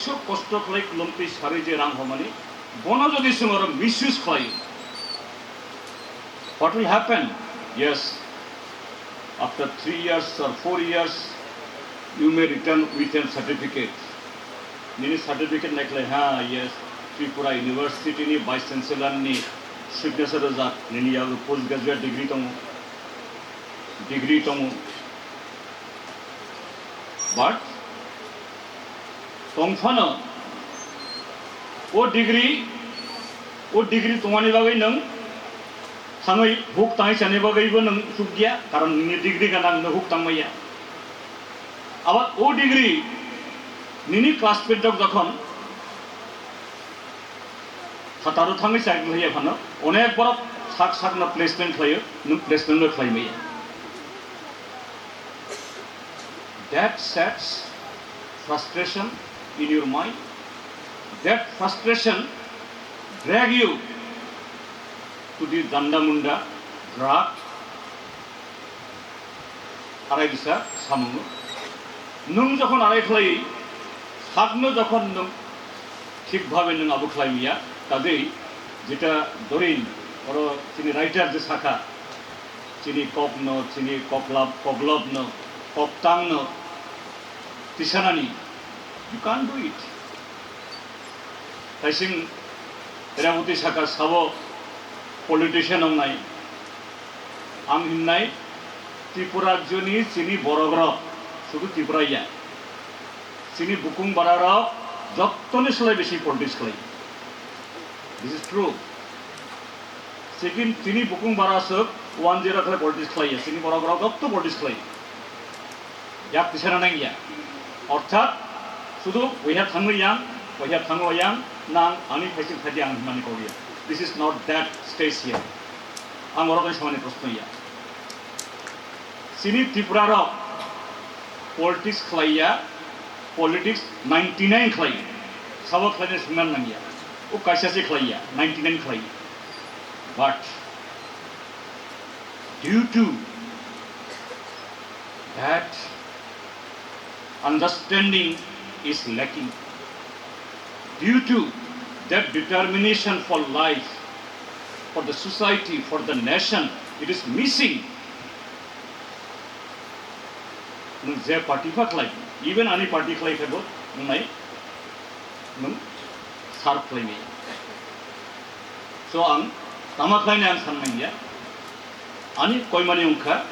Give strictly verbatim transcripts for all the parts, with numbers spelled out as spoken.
Sok kosto khlai, kulumtwi sarwi je rang homani, bono jodi chwng oro misuse khlai, what will happen? Yes, after three years or four years, you may return with a certificate. Nini certificate naikhlai, ha, yes, Tripura University ni Vice Chancellor ni signature rwjak, nini yago post graduate degree tongo, degree tongo. But tongphano o degree, o degree tongmani bagwi nwng thangwi huk tangwi chani bagwibo nwng chukya, karon nini degree gana nwng huk tangmaya. Abar o degree nini classmate rok jokhon phataro thangwi chai khlaiya phano, onek borok sak sakno placement khlaio, nwng placement no khlai maya. That sets frustration in your mind. That frustration drag you to the janda munda, drug, arai bisa samungo. Nwng jokhon arai khlai, sakno jokhon nwng thik bhabe nwng abo khlai maya, tadei jeta dorin oro chini writer je sakha, chini kokno, chini koklap, koklopno, koktangno tisanani, you can't do it. Kaising Reboti saka sabo politician wngnai. Ang hinnai Tripura rajyoni chini borok rok, sudu Tripura ya, chini bukung bara rok jottoni slai besi politics khlai. This is true. Second, chini bukung bara aswk one zero khlai politics khlai ya, chini borok rok jotto politics khlai. Yak tisana nang ya. Orthat sudu waiha thangwi yang, waiha thangwi yang, nang ani phaising phaidi ang himani kok ya. This is not that stage here. Ang oro kani samani proshno ya. Chini Tripura rok politics khlai ya, politics ninety nine khlai ya. Sabo khlai ni sungnan nang ya. O kaisa se khlai ya, ninety nine khlai ya. But due to that understanding is lacking. Due to that determination for life, for the society, for the nation, it is missing. Nwng je party pha khlai, even ani party khlai khe bo wngnai, nwng serve khlai maya. So ang tama khlainai ang san manya. Ani koimani wngkha,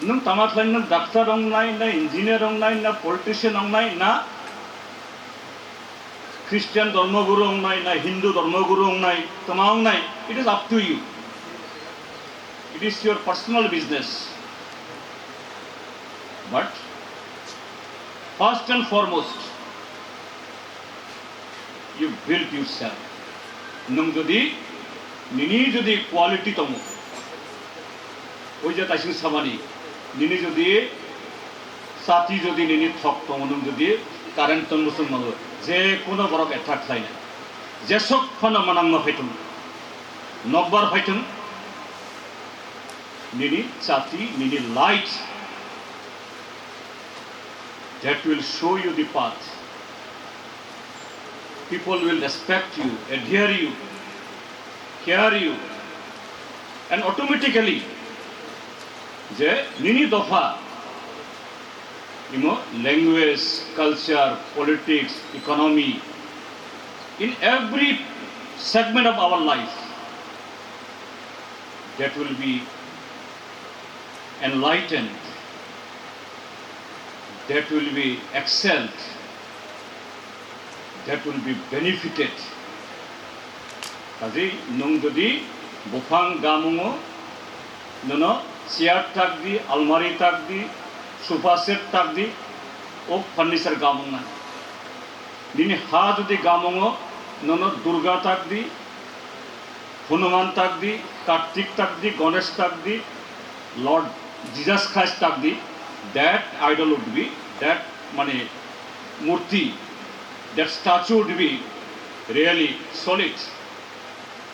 nwng tama khlai, nwng doctor wngnai, na engineer wngnai, na politician wngnai, na Christian dhormo guru wngnai, na Hindu dhormo guru wngnai, tama wngnai, it is up to you. It is your personal business. But first and foremost, you build yourself. Nwng jodi, nini jodi quality tongo, oi je taising samani, nini jodi sati jodi nini thok tongo, nwng jodi current tong bwswng mago, je kono borok attract khlainai. Jesok phano manang ma phaithung, nokbar phaithung, nini sati, nini light, that will show you the path. People will respect you, adhere you, care you, and automatically je nini dopha, you know, language, culture, politics, economy, in every segment of our life, that will be enlightened, that will be excelled, that will be benefited. Kaje nwng jodi buphang gamungo, nono chair takdi, almari takdi, sofa set takdi, o furniture gamung na. Nini ha jodi gamungo, nono Durga takdi, Hanuman takdi, Kartik takdi, Ganesh takdi, Lord Jesus Christ takdi, that idol would be, that mane murti, that statue would be really solid.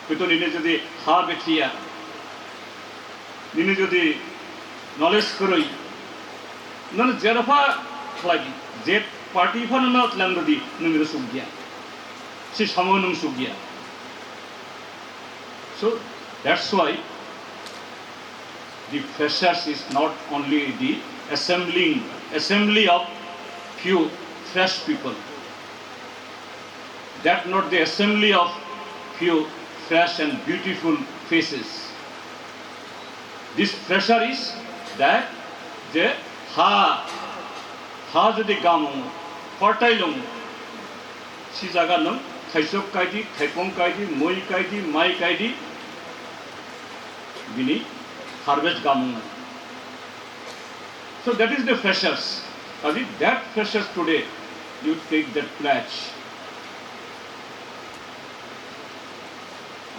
Kintu nini jodi ha bethiya, nini jodi knowledge kwrwi, nono jerofa khlai di, je Party phano no tlang rwdi, nwng rw sukya. Si samo nwng sukya. So that's why the freshers is not only the assembling, assembly of few fresh people. That not the assembly of few fresh and beautiful faces. This fresher is that je ha, ha jodi gamung, fertile ung, si jaga nung khaisok kaidi, khaipong kaidi, moi kaidi, mai kaidi, bini harvest gamung. So that is the freshers. Kaji that freshers today, you take that pledge.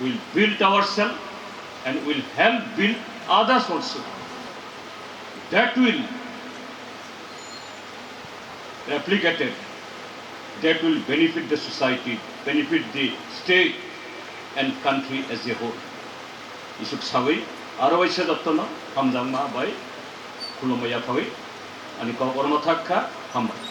We'll build ourselves and we'll help build others also. That will replicated, that will benefit the society, benefit the state and country as a whole. Isuk sawi, aro waisa jottono hamjakma bai khulumwi yaphawi ani kok ormo thak kha, hambai.